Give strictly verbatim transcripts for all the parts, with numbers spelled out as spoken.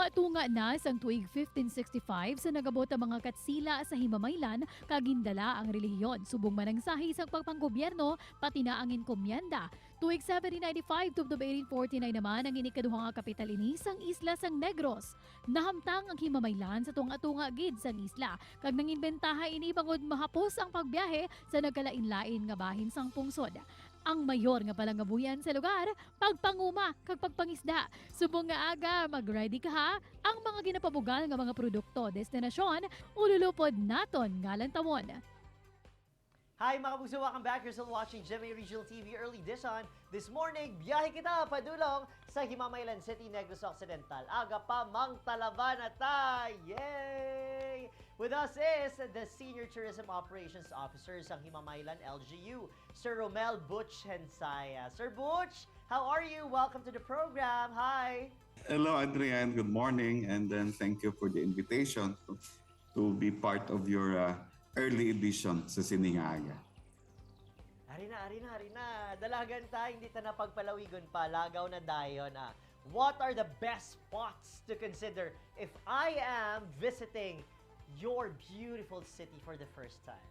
Tunga na sang tuig fifteen sixty-five sa nagabot ang mga Katsila sa Himamaylan kag gindala ang relihiyon subong manangsahi sang pagpanggobyerno, pati na ang enkomienda. Tuig seventeen ninety-five tubtob eighteen forty-nine naman ang inikaduha nga kapital ini sang isla sang Negros. Nahamtang ang Himamaylan sa tunga-tunga gid sang isla, kag nanginbentaha ini bangod mahapos ang pagbiyahe sa nagkalain-lain nga bahin sang pungsod. Ang mayor nga palangabuhian sa lugar, pagpanguma kag pagpangisda. Subong nga aga, mag-ready ka ha. Ang mga ginapabugal nga mga produkto, destinasyon, ululupod naton nga lantawon. Hi, mga kapuso! Welcome back. You're still watching G M A Regional T V Early Edition. This morning, biyahe kita padulong sa Himamaylan City, Negros Occidental. Aga pa, mangtalaba na ta! Yay! With us is the Senior Tourism Operations Officer sang Himamaylan L G U, Sir Romel Butch Hensaya. Sir Butch, how are you? Welcome to the program. Hi! Hello, Adrian. Good morning, and then thank you for the invitation to, to be part of your uh, early edition sa Sining Aga. Ari na, ari na, ari na. Dalagan ta, hindi ta na pagpalawigon pa. Lagaw na dayon, ah. What are the best spots to consider if I am visiting your beautiful city for the first time?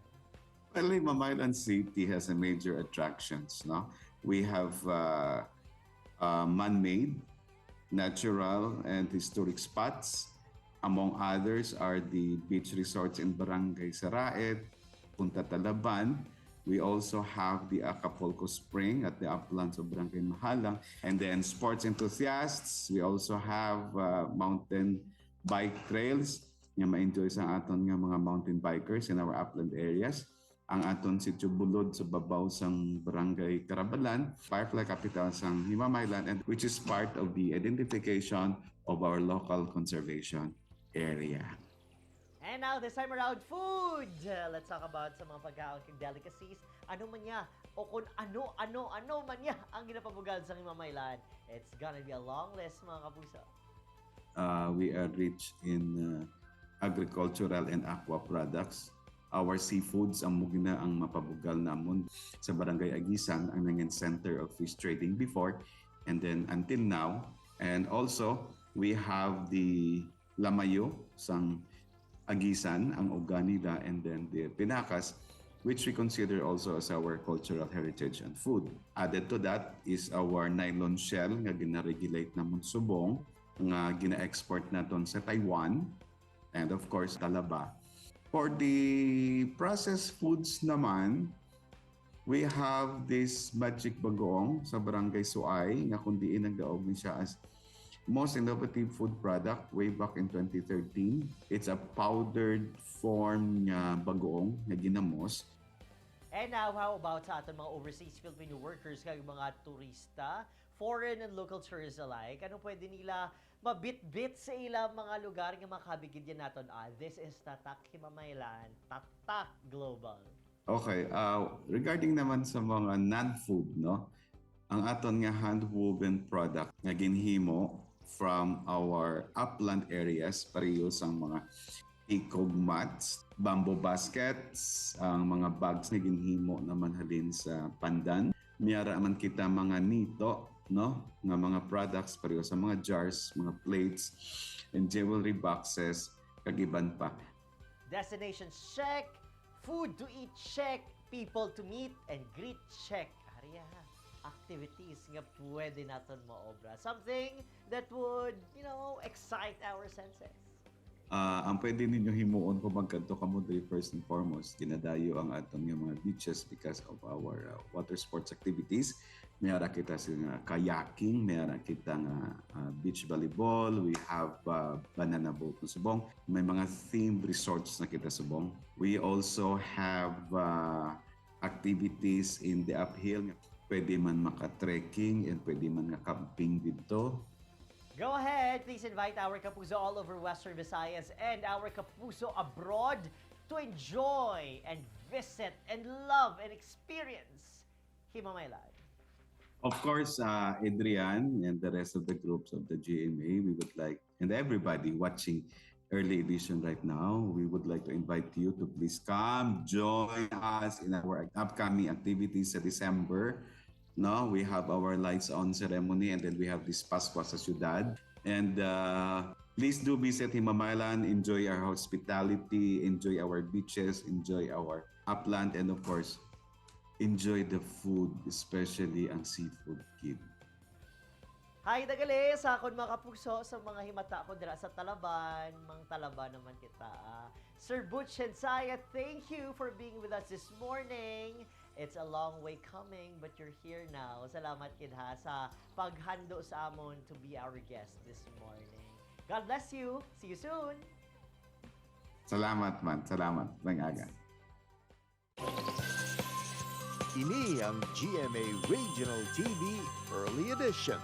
Well, Himamaylan City has a major attractions, no? We have uh, uh, man-made, natural, and historic spots. Among others are the beach resorts in Barangay Saraet, Punta Talaban. We also have the Acapulco Spring at the uplands of Barangay Mahalang. And then sports enthusiasts, we also have uh, mountain bike trails nga ma-enjoy sa aton nga mga mountain bikers in our upland areas. Ang aton Sitio Bulod sa babaw sang Barangay Carabalan, Firefly Capital sang Himamaylan, and which is part of the identification of our local conservation area. And now, this time around, food! Uh, let's talk about sa mga pagkaon kag delicacies. Ano man niya, o kung ano, ano, ano man niya ang ginapabugal sa Himamaylan. It's gonna be a long list, mga kapuso. Uh, we are rich in uh, agricultural and aqua products. Our seafoods ang mugna ang mapabugal namon sa Barangay Aguisan, ang nangin center of fish trading before and then until now. And also, we have the lamayo sang Aguisan, ang uga nila, and then the pinakas, which we consider also as our cultural heritage and food. Added to that is our nylon shell nga gina-regulate namon subong, nga gina-export naton sa Taiwan, and of course, talaba. For the processed foods naman, we have this magic bagoong sa Barangay Suay, nga kung diin nagdaog ni siya as most innovative food product way back in twenty thirteen. It's a powdered form nga bagoong nga ginamos. And now, how about sa aton mga overseas Filipino workers kag mga turista, foreign and local tourists alike? Ano pwede nila mabitbit sa ilang mga lugar nga makabigid yan naton? Ah, this is Tatak Himamaylan, Tatak Global. Okay, uh, regarding naman sa mga non-food, no? Ang aton nga hand-woven product nga ginhimo from our upland areas, pareho sang mga hikog mats, bamboo baskets, ang mga bags nga ginhimo naman halin sa pandan. May ara man kita mga nito, no? Nga mga products, pareho sa mga jars, mga plates, and jewelry boxes, kag iban pa. Destination check, food to eat check, people to meet and greet check. Ari, ah, activities nga pwede naton maobra. Something that would, you know, excite our senses. Ah, ang pwede ninyo himuon kung magkadto kamo diri, first and foremost, ginadayo ang aton nga mga beaches because of our uh, water sports activities. May ara kita sa nga kayaking, may ara kita nga uh, beach volleyball, we have uh, banana boat na subong. May mga themed resorts na kita subong. We also have uh, activities in the uphill. Pwede man maka-trekking and pwede man nga camping dito. Go ahead, please invite our Kapuso all over Western Visayas and our Kapuso abroad to enjoy and visit and love and experience Himamaylan. Of course, uh, Adrian and the rest of the groups of the G M A, we would like, and everybody watching early edition right now, we would like to invite you to please come join us in our upcoming activities sa December. No, we have our lights on ceremony, and then we have this Pascua sa Syudad. And uh, Please do visit Himamaylan, enjoy our hospitality, enjoy our beaches, enjoy our upland, and of course, enjoy the food, especially ang seafood, Kim. Hi, dagali sa akon mga kapuso, sa mga himata ko dira sa Talaban. Mang Talaban naman kita. Ah, Sir Butch Hensaya, thank you for being with us this morning. It's a long way coming, but you're here now. Salamat gid ha sa paghando sa amon to be our guest this morning. God bless you. See you soon. Salamat man. Salamat. Maayong aga. Ini ang G M A Regional T V Early Edition.